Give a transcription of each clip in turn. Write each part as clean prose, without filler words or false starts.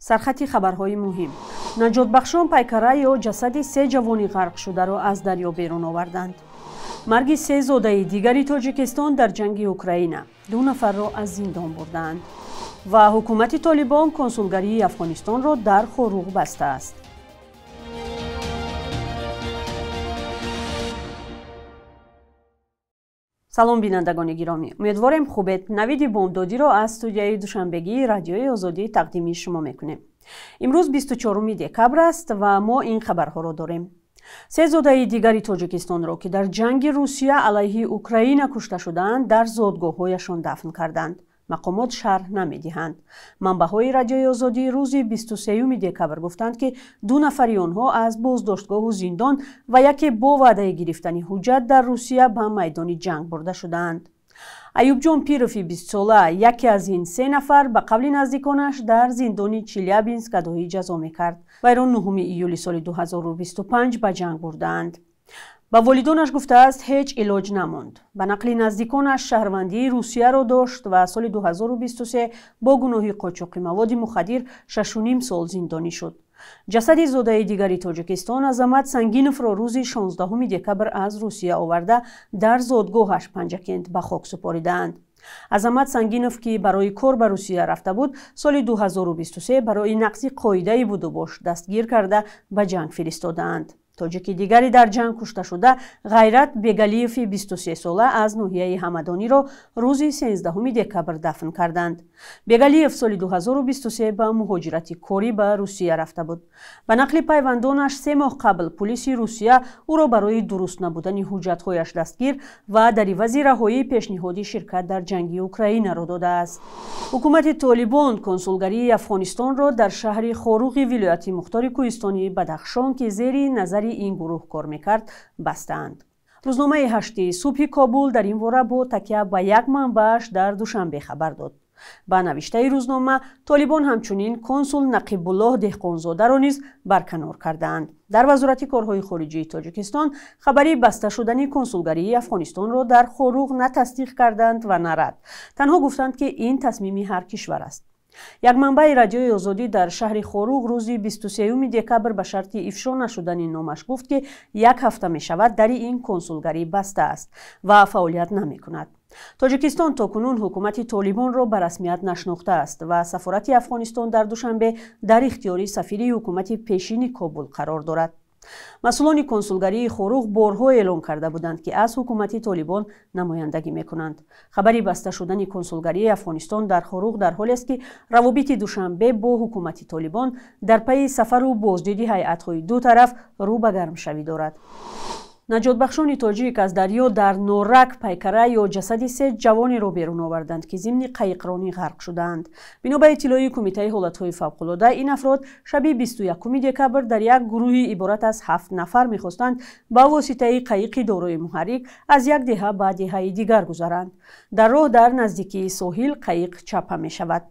Сархати хабарҳои муҳим. Наҷотбахшон пайкара ё ҷасади се ҷавони ғарқшударо аз дарё берун оварданд. Марги се зодаи дигари Тоҷикистон дар ҷанги Украина. Ду нафарро аз зиндон бурдаанд. Ва ҳукумати Толибон консулгарии Афғонистонро дар Хоруғ бастааст. Салом бинандагони гиромӣ. Умедворем хубед. Навиди бомдодиро аз студияи душанбегии Радиои Озодӣ тақдими шумо мекунем. Имрӯз 24 декабр аст ва мо ин хабарҳоро дорем. Се зодаи дигари Тоҷикистонро, ки дар ҷанги Русия алайҳи Украина кушта шудаанд, дар зодгоҳҳояшон дафн карданд. Мақомот шарҳ намедиҳанд. Манбаъҳои Радиои Озодӣ рӯзи 23 декабр гуфтанд, ки ду нафари онҳо аз боздоштгоҳу зиндон ва яке бо ваъдаи гирифтани ҳуҷҷат дар Русия ба майдони ҷанг бурда шудаанд. Аюбҷон Пирови 20сола, яке аз ин се нафар, ба қавли наздиконаш дар зиндони Челябинск адои ҷазо мекард. Вайро 9 июли соли 2025 ба ҷанг бурдаанд. Ба волидонаш гуфтааст, ҳеҷ илоҷ намонд. Ба нақли наздиконаш шаҳрвандии Русияро дошт ва соли 2023 бо гуноҳи қочоқи маводи мухаддир 6,5 сол зиндонӣ шуд. Ҷасади зодаи дигари Тоҷикистон Азамат Сангиновро рӯзи 16 декабр аз Русия оварда дар зодгоҳаш Панҷакент ба хок супоридаанд. Азамат Сангинов, ки барои кор ба Русия рафта буд, соли 2023 барои нақзи қоидаи будубош дастгир карда ба ҷанг фиристодаанд. Тоҷики дигари дар ҷанг кушта шуда Ғайрат Бегалиеви 23сола аз ноҳияи Ҳамадониро рӯзи 13 декабр дафн карданд. Бегалиев соли 2023 ба муҳоҷирати корӣ ба Русия рафта буд. Ба нақли пайвандонаш се моҳ қабл пулиси Русия ӯро барои дуруст набудани ҳуҷҷатҳояш дастгир ва дар ивази раҳоӣ пешниҳоди ширкат дар ҷанги Украинаро додааст. Ҳукумати Толибон консулгарии Афғонистонро дар шаҳри Хоруғи вилояти Мухтори Кӯҳистони Бадахшон, ки зери назари ин гурӯҳ кор мекард, бастаанд. Рӯзномаи ҳашти субҳи Кобул дар ин бора бо такя ба як манбааш дар Душанбе хабар дод. Ба навиштаи рӯзнома, Толибон ҳамчунин консул Нақибуллоҳ Деҳқонзодаро низ барканор кардаанд. Дар Вазорати корҳои хориҷии Тоҷикистон хабари баста шудани консулгарии Афғонистонро дар Хоруғ на тасдиқ карданд ва на рад. Танҳо гуфтанд, ки ин тасмими ҳар кишвар аст. Як манбаи Радиои Озодӣ дар шаҳри Хоруғ рӯзи 23 декабр ба шарти ифшо нашудани номаш гуфт, ки як ҳафта мешавад дари ин консулгарӣ баста аст ва фаъолият намекунад. Тоҷикистон то кунун ҳукумати Толибонро ба расмият нашинохтааст ва сафорати Афғонистон дар Душанбе дар ихтиёри сафири ҳукумати пешини Кобул қарор дорад. Масъулони консулгарии Хоруғ борҳо эълон карда буданд, ки аз ҳукумати Толибон намояндагӣ мекунанд. Хабари баста шудани консулгарии Афғонистон дар Хоруғ дар ҳолест, ки равобити Душанбе бо ҳукумати Толибон дар пайи сафару боздиди ҳайатҳои ду тараф рӯ ба гармшавӣ дорад. Наҷотбахшони тоҷик аз дарё дар Норак пайкара ё ҷасади се ҷавонеро берун оварданд, ки зимни қайиқронӣ ғарқ шудаанд. Бино ба иттилои Кумитаи ҳолатҳои фавқулода, ин афрод шаби 21 декабр дар як гурӯҳи иборат аз 7 нафар мехостанд ба воситаи қайиқи дорои муҳаррик аз як деҳа ба деҳаи дигар гузаранд. Дар роҳ дар наздикии соҳил қайиқ чапа мешавад.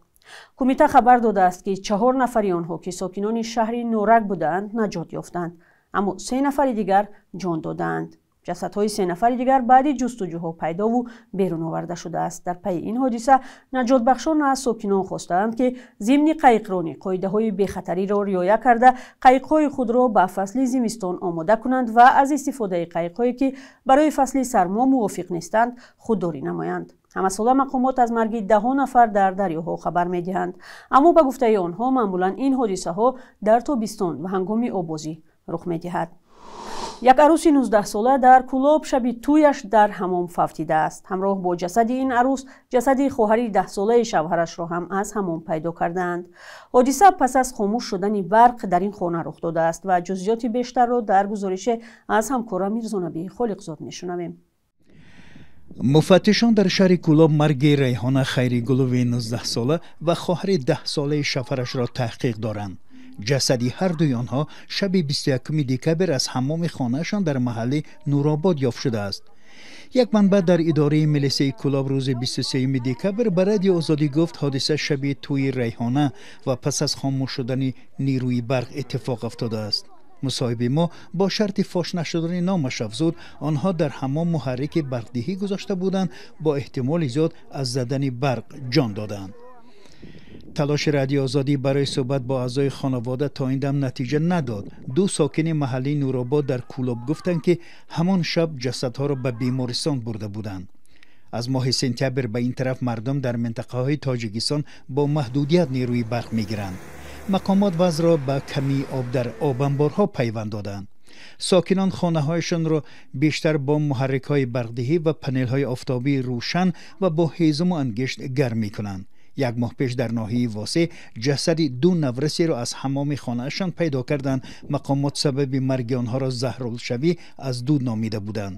Кумита хабар додааст, ки 4 нафари онҳо, ки сокинони шаҳри Норак будаанд, наҷот ёфтанд. Аммо 3 нафари дигар ҷон додаанд. Ҷасадҳои 3 нафари дигар баъди ҷустуҷӯҳо пайдову берун оварда шудааст. Дар пайи ин ҳодиса наҷотбахшон аз сокинон хостаанд, ки зимни қайиқронӣ қоидаҳои бехатариро риоя карда, қайиқҳои худро ба фасли зимистон омода кунанд ва аз истифодаи қайиқҳое, ки барои фасли сармо мувофиқ нестанд, худдорӣ намоянд. Ҳамасола мақомот аз марги даҳо нафар дар дарёҳо хабар медиҳанд. Аммо ба гуфтаи онҳо маъмулан ин ҳодисаҳо дар тобистон ва ҳангоми оббозӣ рух медиҳад. Як арӯси 19сола дар Кӯлоб шаби тӯяш дар ҳамом фавтидааст. Ҳамроҳ бо ҷасади ин арӯс ҷасади хоҳари 10солаи шавҳарашро ҳам аз ҳамом пайдо кардаанд. Ҳодиса пас аз хомӯш шудани барқ дар ин хона рух додааст ва ҷузъиёти бештарро дар гузорише аз ҳамкора Мирзонабии Холиқзод мешунавем. Муфаттишон дар шаҳри Кӯлоб марги Райҳона Хайригулови 19сола ва хоҳари 10солаи шавҳарашро таҳқиқ доранд. Ҷасади ҳар дуи онҳо шаби 21 декабр аз ҳаммоми хонаашон дар маҳалли Нуробод ёфт шудааст. Як манбаъ дар идораи милисияи Кӯлоб рӯзи 23 декабр ба Радиои Озодӣ гуфт, ҳодиса шаби тӯи Райҳона ва пас аз хомӯш шудани нерӯи барқ иттифоқ афтодааст. Мусоҳиби мо бо шарти фош нашудани номаш афзуд, онҳо дар ҳамон муҳаррики барқдиҳӣ гузошта буданд, бо эҳтимоли зиёд аз задани барқ ҷон доданд. Талоши Радиои Озодӣ барои суҳбат бо аъзои хонавода то ин дам натиҷа надод. Ду сокини маҳаллии Нуробод дар Кӯлоб гуфтанд, ки ҳамон шаб ҷасадҳоро ба бемористон бурда буданд. Аз моҳи сентябр ба ин тараф мардум дар минтақаҳои Тоҷикистон бо маҳдудият нерӯи барқ мегиранд. Мақомот вазъро ба камии об дар обанборҳо пайванд доданд. Сокинон хонаҳояшонро бештар бо муҳаррикҳои барқдиҳӣ ва панелҳои офтобӣ рӯшан ва бо ҳезуму ангишт гарм мекунанд. Як моҳ пеш дар ноҳияи Восеъ ҷасади ду наврасеро аз ҳаммоми хонаашон пайдо карданд. Мақомот сабаби марги онҳоро заҳролудшавӣ аз дуд номида буданд.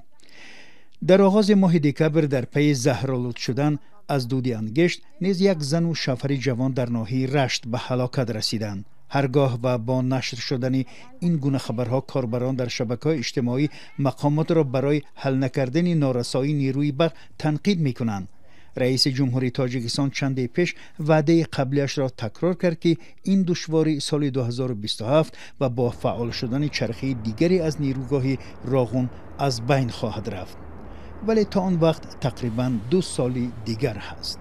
Дар оғози моҳи декабр дар пайи заҳролуд шудан аз дуди ангишт низ як зану шавҳари ҷавон дар ноҳияи Рашт ба ҳалокат расиданд. Ҳаргоҳ ва бо нашр шудани ин гуна хабарҳо корбарон дар шабакаҳои иҷтимоӣ мақомотро барои ҳал накардани норасоии нерӯи барқ танқид мекунанд. Раиси ҷумҳури Тоҷикистон чанде пеш ваъдаи қаблиашро такрор кард, ки ин душворӣ соли 2027 ва бо фаъол шудани чархаи дигаре аз нерӯгоҳи Роғун аз байн хоҳад рафт. Вале то он вақт тақрибан 2 соли дигар ҳаст.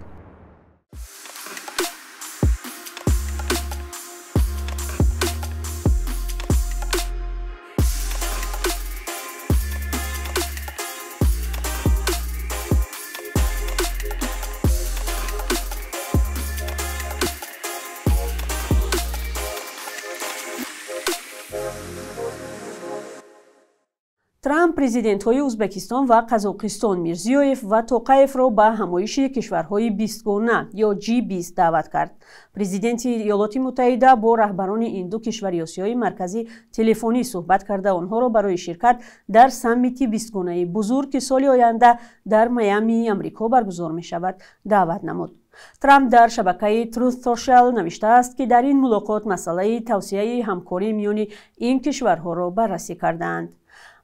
Трамп президентҳои Ӯзбекистон ва Қазоқистон Мирзиёев ва Тоқаевро ба ҳамоиши кишварҳои бистгона ё G20 даъват кард. Президенти Иёлоти Муттаҳида бо раҳбарони ин ду кишвари Осиёи Марказӣ телефонӣ суҳбат карда, онҳоро барои ширкат дар саммити бистгонаи бузург, ки соли оянда дар Майамии Амрико баргузор мешавад, даъват намуд. Трамп дар шабакаи Truth Social навиштааст, ки дар ин мулоқот масъалаи тавсияи ҳамкорӣ миёни ин кишварҳоро баррасӣ кардаанд.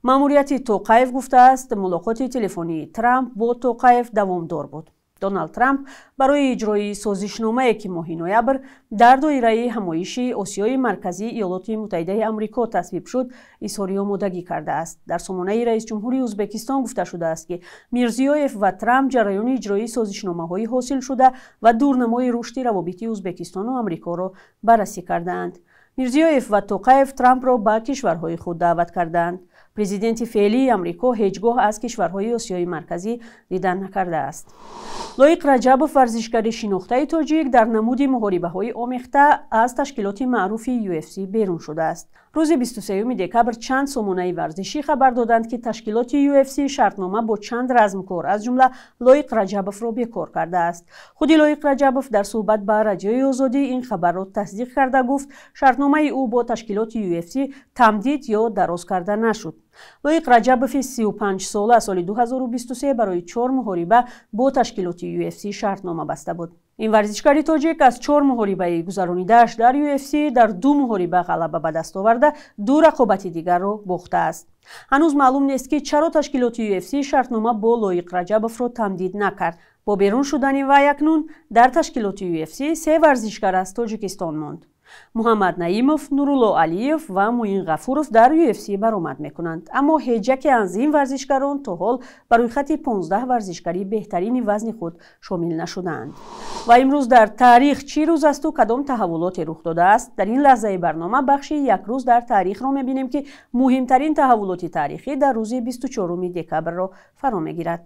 Маъмурияти Тоқаев гуфтааст, мулоқоти телефонии Трамп бо Тоқаев давомдор буд. Доналд Трамп барои иҷрои созишномае, ки моҳи ноябр дар доираи ҳамоиши Осиёи Марказии Иёлоти Муттаҳидаи Амрико тасвиб шуд, изҳори омодагӣ кардааст. Дар сомонаи раисҷумҳури Ӯзбекистон гуфта шудааст, ки Мирзиёев ва Трамп ҷараёни иҷрои созишномаҳои ҳосилшуда ва дурнамои рушди равобити Ӯзбекистону Амрикоро баррасӣ кардаанд. Мирзиёев ва Тоқаев Трампро ба кишварҳои худ даъват кардаанд. Президенти феълии Амрико ҳеҷ гоҳ аз кишварҳои Осиёи Марказӣ дидан накардааст. Лоиқ Раҷабов, варзишгари шинохтаи тоҷик, дар намуди муҳорибаҳои омехта аз ташкилоти маъруфи UFC берун шудааст. Рӯзи 23 декабр чанд сомонаи варзишӣ хабар доданд, ки ташкилоти UFC шартнома бо чанд размкор, аз ҷумла Лоиқ Раҷабовро бекор кардааст. Худи Лоиқ Раҷабов дар суҳбат ба Радиои Озодӣ ин хабарро тасдиқ карда гуфт, шартномаи ӯ бо ташкилоти UFC тамдид ё дароз карда нашуд. Лоиқ Раҷабови 35 сола соли 2023 барои 4 муҳориба бо ташкилоти UFC шартнома баста буд. Ин варзишгари тоҷик аз 4 муҳорибаи гузаронидааш дар UFC дар 2 муҳориба ғалаба ба даст оварда, 2 рақобати дигарро бохтааст. Ҳанӯз маълум нест, ки чаро ташкилоти UFC шартнома бо Лоиқ Раҷабовро тамдид накард. Бо берун шудани вай акнун дар ташкилоти UFC 3 варзишгар аз Тоҷикистон монд. Муҳаммад Наимов, Нурулло Алиев ва Муин Ғафуров дар UFC баромад мекунанд. Аммо ҳеҷ яке аз ин варзишгарон то ҳол ба рӯйхати 15 варзишгари беҳтарини вазни худ шомил нашудаанд. Ва имрӯз дар таърих чӣ рӯз асту кадом таҳаввулоте рух додааст? Дар ин лаҳзаи барнома бахши як рӯз дар таърихро мебинем, ки муҳимтарин таҳаввулоти таърихӣ дар рӯзи 24 декабрро фаро мегирад.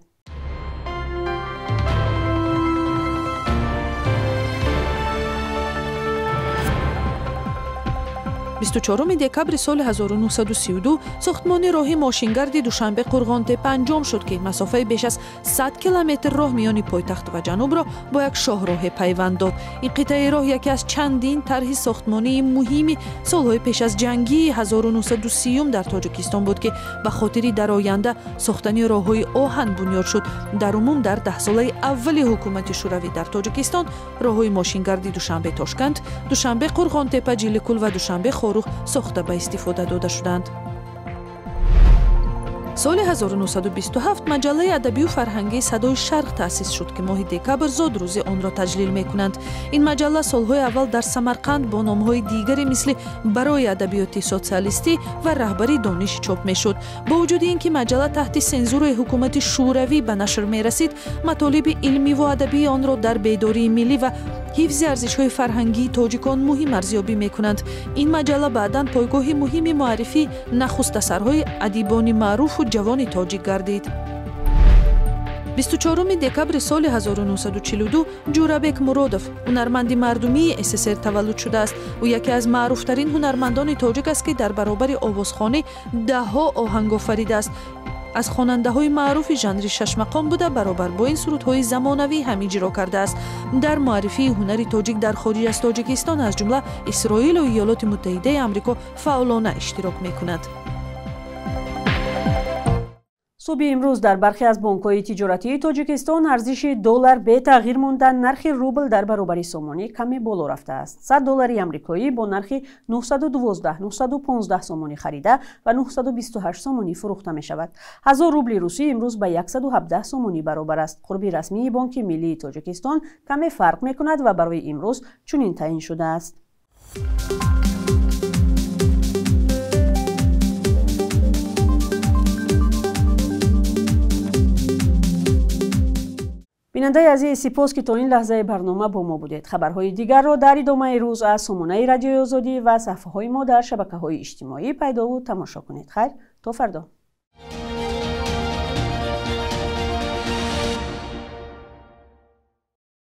24 декабри соли 1932 сохтмони роҳи мошингарди Душанбе Қурғонтепа анҷом шуд, ки масофаи беш аз 100 километр роҳ миёни пойтахт ва ҷанубро бо як шоҳроҳе пайванд дод. Ин қитъаи роҳ яке аз чандин тарҳи сохтмонии муҳими солҳои пеш аз ҷангии 1930 дар Тоҷикистон буд, ки ба хотири дар оянда сохтани роҳҳои оҳан бунёд шуд. Дар умум дар даҳсолаи аввали ҳукумати Шӯравӣ дар Тоҷикистон роҳҳои мошингарди Душанбе Тошканд, Душанбе Қурғонтепа Ҷиликул ва Душанбе Хоруғ сохта ба истифода дода шуданд. Соли 1927 маҷаллаи адабию фарҳангии «Садои Шарқ» таъсис шуд, ки моҳи декабр зодрӯзи онро таҷлил мекунанд. Ин маҷалла солҳои аввал дар Самарқанд бо номҳои дигаре мисли «Барои адабиёти социалистӣ» ва «Раҳбари дониш» чоп мешуд. Бо вуҷуди ин ки маҷалла таҳти сензураи ҳукумати Шӯравӣ ба нашр мерасид, матолиби илмиву адабии онро дар бедории миллӣ ва Ҳифзи арзишҳои фарҳангии тоҷикон муҳим арзёбӣ мекунанд. Ин маҷалла баъдан пойгоҳи муҳими муаррифии нахуст асарҳои адибони маъруфу ҷавони тоҷик гардид. 24 декабри соли 1942 Ҷӯрабек Муродов, ҳунарманди мардумии СССР таваллуд шудааст. Ӯ яке аз маъруфтарин ҳунармандони тоҷик аст, ки дар баробари овозхонӣ даҳҳо оҳанг офаридааст. Аз хонандаҳои маъруфи жанри шашмақом буда, баробар бо ин сурудҳои замонавӣ ҳам иҷро кардааст. Дар муаррифии ҳунари тоҷик дар хориҷ аз Тоҷикистон, аз ҷумла Исроилу Иёлоти Муттаҳидаи Амрико фаъолона иштирок мекунад. Субҳи имрӯз дар бархе аз бонкҳои тиҷоратии Тоҷикистон арзиши доллар бетағйир монда, нархи рубл дар баробари сомонӣ каме боло рафтааст. 100 доллари амрикоӣ бо нархи 912-915 сомонӣ харида ва 928 сомонӣ фурӯхта мешавад. 1000 рубли русӣ имрӯз ба 117 сомонӣ баробар аст. Қурби расмии Бонки Миллии Тоҷикистон каме фарқ мекунад ва барои имрӯз чунин таъин шудааст. Бинандаи азиз, сипос, ки то ин лаҳзаи барнома бо мо будед. Хабарҳои дигарро дар идомаи рӯз аз сомонаи Радиои Озодӣ ва саҳифаҳои мо дар шабакаҳои иҷтимоӣ пайдову тамошо кунед. Хайр, то фардо.